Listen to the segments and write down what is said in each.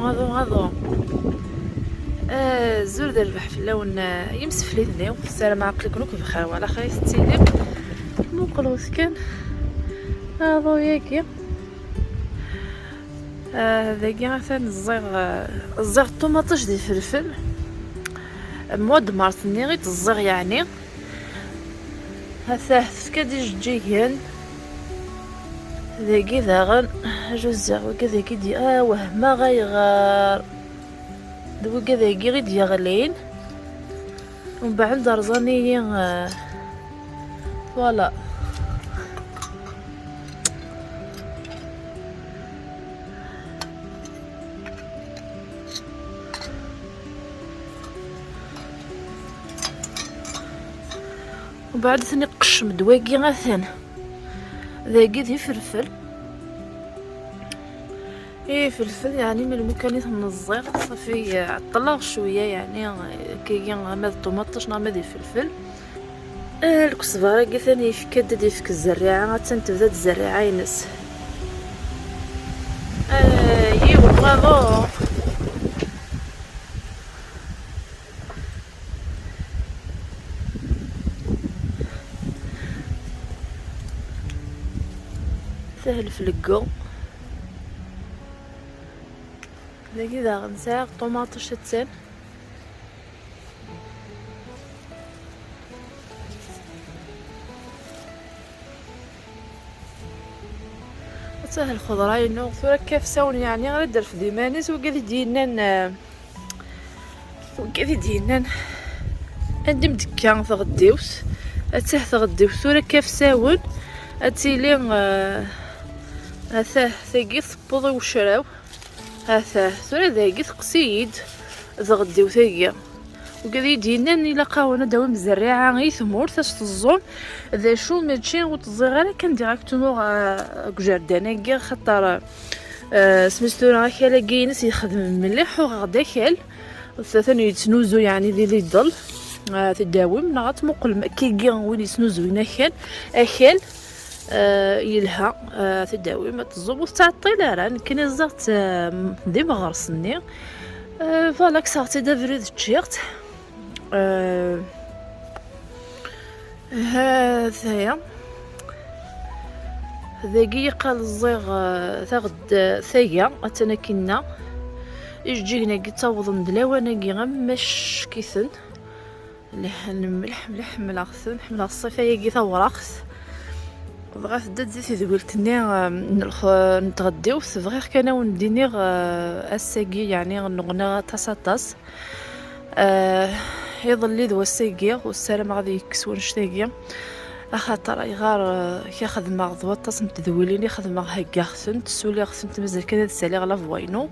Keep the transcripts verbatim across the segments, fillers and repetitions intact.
Aḍu, aḍu. Azul d rrbeḥ fell-awen, ah, imsefliden-iw. Ssarameɣ aql-iken akk bxir, wala xir i tettilim. Muqlet kan. Aḍu-yagi. Ah, dagi atan ẓẓiɣ, ah, ẓẓiɣ ṭumaṭic d ifelfel. Mois de mars-nni i t-ẓẓiɣ, yeɛni. Ata tefka-d ijeǧǧigen. Dagi daɣen, juzziɣ wagi dagi di, ah, wehmeɣ ayɣer. D wagi dagi i d-yeɣlin. Umbeɛd rẓan-iyi, ah, voilà. Umbeɛd atan iqeccem-d wagi atan. Dagi d ifelfel. Ifelfel, yeɛni, melmi kan i ten-ẓẓiɣ, ṣafi, ɛeṭṭleɣ cwiya, yeɛni, akkagi, ama d ṭumaṭic neɣ ama d ifelfel. Ah, lkesbar-agi atan yefka-d, ad yefk zzerriɛa, attan tebda-d zzerriɛa-ines. Ah, yiwen waḍu. Sahel fleggu. Dagi daɣen sɛiɣ ṭumaṭic attan. Attah lxeḍra-inu, tura akka fsawen, yeɛni ara d-terfed iman-is, wigad i d-yennan, eh, wigad i d-yennan, anda i m-d-tekka tɣeddiwt? Attah tɣeddiwt, tura akka fsawen, ad tili, eh, attah tagi tewweḍ i ucraw. Ata, tura dagi teqqes-iyi-d tɣeddiwt-agi. Wigad i d-yennan ilaq-awen ad d-tawim zzerriɛa i tmurt, ad s-teẓẓum d acu, mačči ur teẓẓiɣ ara kan directement, ah, deg ujerdan-agi, xaṭer, ah, smis tura akal-agi-ines yexdem mliḥ, uɣeɣ-d akal, atan yettnuzu, yeɛni, di liddel, ah, ad t-id-tawim, neɣ ad tmuqlem akkagi win yettnuzuyen akal, akal. Ah, yelha, ah, ad t-id-tawim, ad teẓẓum, ur tettɛeṭṭil ara, nekkini ẓẓiɣ-tt, ah, d imeɣres-nni. Ah, voilà, kkseɣ-tt-id abrid, ččiɣ-tt. Ah, ha-t-aya. Dagi yeqqal ẓẓiɣ, ah, taɣed-, taga, attan akkinna. Ijeǧǧigen-agi ttawḍen-d lawan-agi, am mackiten. Lhan mliḥ, mliḥ, ḥemmleɣ-ten, ḥemmleɣ ṣṣifa-agi tawraɣt. Dɣa tedda-d di tedwilt-nni, em, n lx-, n tɣeddiwt, bɣiɣ kan ad wen-d-iniɣ, eh, ass-agi, yeɛni, nneɣnaɣ aṭas, aṭas. Eh, iḍelli d wass-agi, ur ssarameɣ ad yekkes wanect-agi, axaṭer ayɣer, eh, ka xedmeɣ d waṭas n tedwilin i xedmeɣ, heggaɣ-tent, suliɣ-tent, mazal kan ad saliɣ la voix-inu.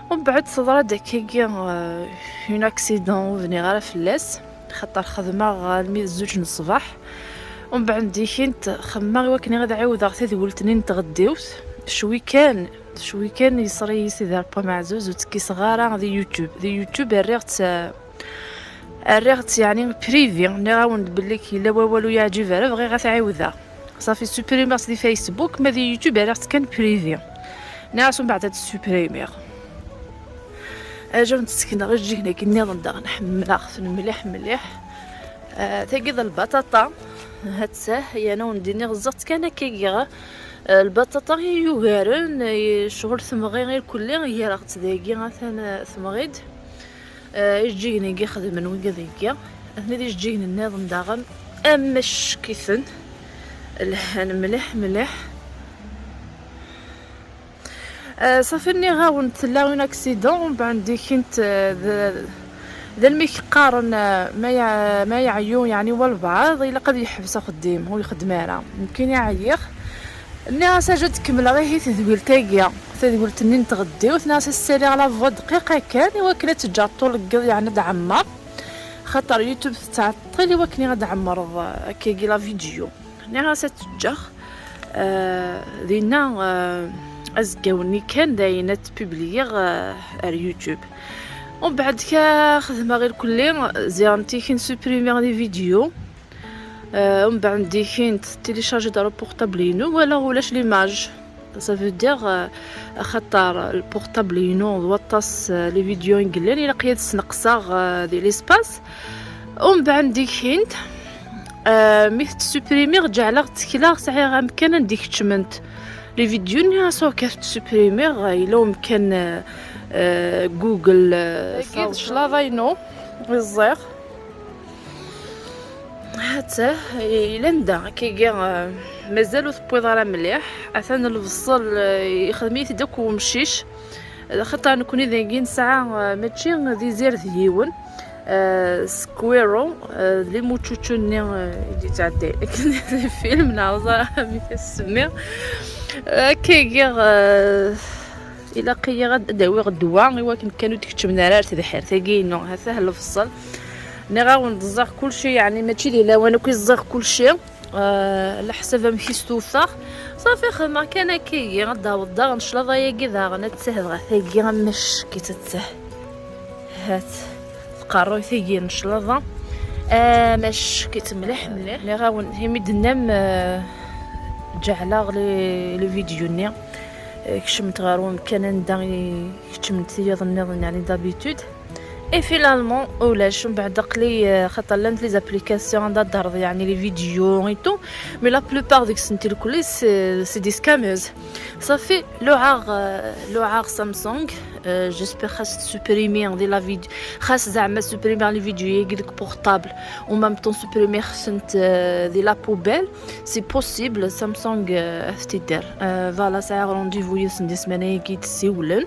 Umbeɛd teḍra-d akkagi, euh, un accident ur bniɣ ara fell-as, xaṭer xedmeɣ almi d zuǧ n ṣṣbeḥ. Umbeɛd dikint xedmeɣ i wakken ad ɛiwdeɣ tadwilt-nni n tɣeddiwt. Cwi kan, cwi kan yeṣri-yi Sidi Ṛebbi ameɛzuz, ur tt-kkiseɣ ara di YouTube. Di YouTube rriɣ-tt, euh, rriɣ-tt, yeɛni, privé. Nniɣ-awen-d belli yella wawal ur yeɛǧib ara, bɣiɣ ad t-ɛiwdeɣ. Ṣafi, supprimiɣ-tt di Facebook, ma di YouTube rriɣ-tt kan privé. Nniɣ-as umbeɛd ad tt-supprimiɣ. Aǧaw n tsekneɣ ijeǧǧigen-agi nniḍen daɣen, ḥemmleɣ-ten mliḥ, mliḥ. Ah, tagi d lbaṭaṭa. Ha-tt-ah, yan ad wen-d-iniɣ ẓẓiɣ-tt kan akka giɣ. Ah, lbaṭaṭa i yugaren, i ccɣel temɣi irkelli, gireɣ-tt dagi, atan, ah, temɣi-d. Ah, ijeǧǧigen-agi xedmen wigad-agi. Atni d ijeǧǧigen nniḍen daɣen, am ackiten. Lhan mliḥ, mliḥ. Ah, ṣafi, nniɣ-awen tella un accident, umbeɛd dikint, ah, d, d almi k-qqaren, ah, ma ya-, ma yeɛyu, yeɛni, walbeɛḍ, ilaq ad yeḥbes axeddim, ur ixeddem ara. Nekkini ɛyiɣ. Nniɣ-as aǧa ad kemmleɣ ihi tedwilt-agi, tadwilt-nni n tɣeddiwt, nniɣ-as ad ssaliɣ la voix dqiqa kan, i wakken ad teǧǧ aṭṭul deg yiḍ, yeɛni ad ɛemmer. Xaṭer YouTube tettɛeṭṭil i wakken ad ɛemmreḍ, eh, akkagi la vidéo. Nniɣ-as ad t-ǧǧeɣ, eh, dinna, eh, azeggaw-nni kan dayen ad t-publiyiɣ, eh, ar YouTube. Umbeɛd ka xedmeɣ irkelli, ziɣen tikin supprimiɣ les vidéos. Eh, umbeɛd dikint télécharger-d ar uportable-inu, walaɣ ulac l'image. Ça veut dire, euh, axaṭer lpurṭabl-inu d waṭas, euh, les vidéos i yellan, ilaq-iyi ad sneqseɣ, euh, di l'espace. Umbeɛd deg-hint, euh, mi t-supprimiɣ, ǧeɛleɣ ttekleɣ sɛiɣ amkan anda i keččment les vidéos-nni, ass-a akka t-supprimiɣ, yella umkan, euh, euh, Google, euh, cclaḍa-inu i ẓẓiɣ. Hatta, yella anda, akkagi, eh, mazal ur tewwiḍ ara mliḥ. Atan lebṣel, eh, ixdem-it-id akk umcic. Axaṭer nekkni dagi nesɛa, eh, mačči d izir d yiwen. Eh, Squirrel, eh, d limucucu-nni, eh, i d-yettɛedday akken di film, neɣ ẓer amek as-semmiɣ. Akkagi, eh, ilaq-iyi ad d-awiɣ ddwa i wakken kan ur d-keččmen ara ar tebḥirt-agi-inu. Hatah lebṣel. Nniɣ-awen-d ẓẓiɣ kulci, yeɛni mačči di lawan akk i ẓẓiɣ kulci. Eh, leḥsab amek i s-tufeɣ. Ṣafi xedmeɣ kan akkagi, ad d-aweḍ daɣen claḍa-agi daɣen, ad tah dɣa tagi, amack-itt ad tah. Hat, tqerruyt-agi n claḍa. Amack-itt mliḥ mliḥ. Nniɣ-awen, imi d-tennam, eh, ǧeɛleɣ les, les vidéos-nni. Eh, kecment ɣer wemkan anda i keččment tiyaḍ nniḍen, yeɛni d'habitude. Et finalement, ulac, mbeɛd aql-i, eh, xaṭer llant les applications anda d-terreḍ, yeɛni les vidéos et tout, mais la plupart deg-sent irkelli c'est, c'est des scammers. Ṣafi, luɛaɣ, eh, luɛaɣ Samsung, eh, j'espère xas tsuprimi di la vidéo, xas zeɛma supprimiɣ les vidéos-agi deg portable, en même temps supprimiɣ-tent, eh, di la poubelle, c'est possible, Samsung, eh, ad t-idder. Eh, voilà, sɛiɣ rendez-vous yid-sen di ssmana-agi d-ssiwlen.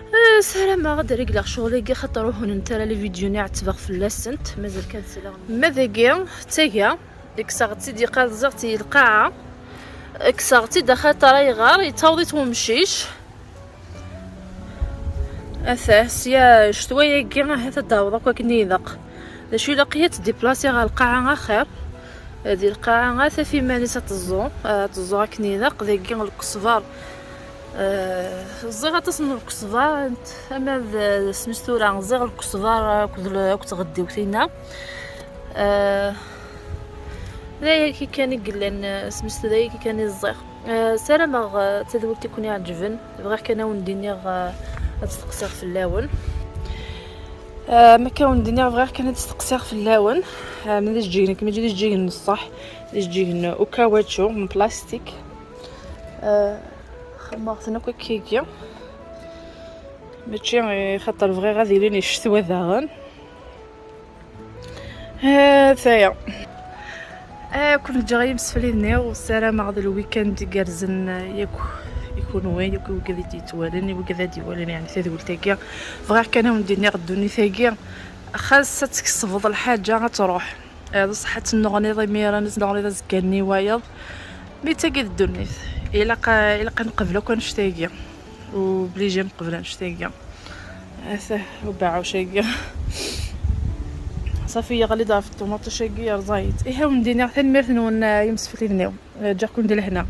Eh, sarameɣ ad regleɣ ccɣel-agi, xaṭer ur hunent ara les vidéos-nni ɛettbeɣ fell-asent. Mazal kan sliɣ. Ma dagi, d taga, kkseɣ-tt-id, yeqqar ẓẓiɣ-tt i lqaɛa. Kkseɣ-tt-id axaṭer ayɣer yettaweḍ-it wemcic. Atah, sya ccetwa-agi, ahat ad d-aweḍ akk akken i ilaq. D acu ilaq-iyi ad tt-déplacer ɣer lqaɛa axir. Di lqaɛa ad taf iman-is ad teẓẓu, ad teẓẓu akken ilaq. Dagi lkesbar, eh, ẓẓiɣ aṭas n lkesbar, ama d, d smis tura, ẓẓiɣ lkesbar akked l-, akked tɣeddiwt-inna. Eh, d ayagi kan i yellan, eh, smis tura ayagi kan i ẓẓiɣ. Eh, sarameɣ, eh, d tadwilt i ken-iɛeǧben. Bɣiɣ kan ad wen-d-iniɣ, eh, ad steqsiɣ fell-awen. Eh, ma kan wen-d-iniɣ, bɣiɣ kan ad steqsiɣ fell-awen. Eh, ma d ijeǧǧigen, nekk mačči d ijeǧǧigen n ṣṣeḥ, d ijeǧǧigen n ukawaču, n plastik. Eh, xemmeɣ-ten akk akkagi. Mačči, eh, xaṭer bɣiɣ ad ilin i ccetwa daɣen. Ha-t-aya. Eh, ken ǧǧiɣ yimsefliden-iw, ssarameɣ d lwikand igerrzen, eh, yakk i kunwi, yakk i wigad i d-yettwalen, i wigad ad d-iwalen, yeɛni tadwilt-agi. Bɣiɣ kan ad wen-d-iniɣ ddunit-agi, xas ad tkesbeḍ lḥaǧa ad truḥ. Eh, d ṣṣeḥ ad tenneɣniḍ imiren, ad tenneɣniḍ azekka-nni wayeḍ. Mi d tagi d ddunit, ilaq, ilaq ad nqebel akk annect-agi. Obligé ad nqebel annect-agi. Atah ubeɛɛuc-agi. Ṣafi yeɣli-d ɣef ṭumaṭic-agi, yerẓa-yi-tt. Ihi, ad wen-d-iniɣ tanemmirt-nwen, eh, yimsefliden-iw. Eh, ǧǧiɣ-ken di lehna.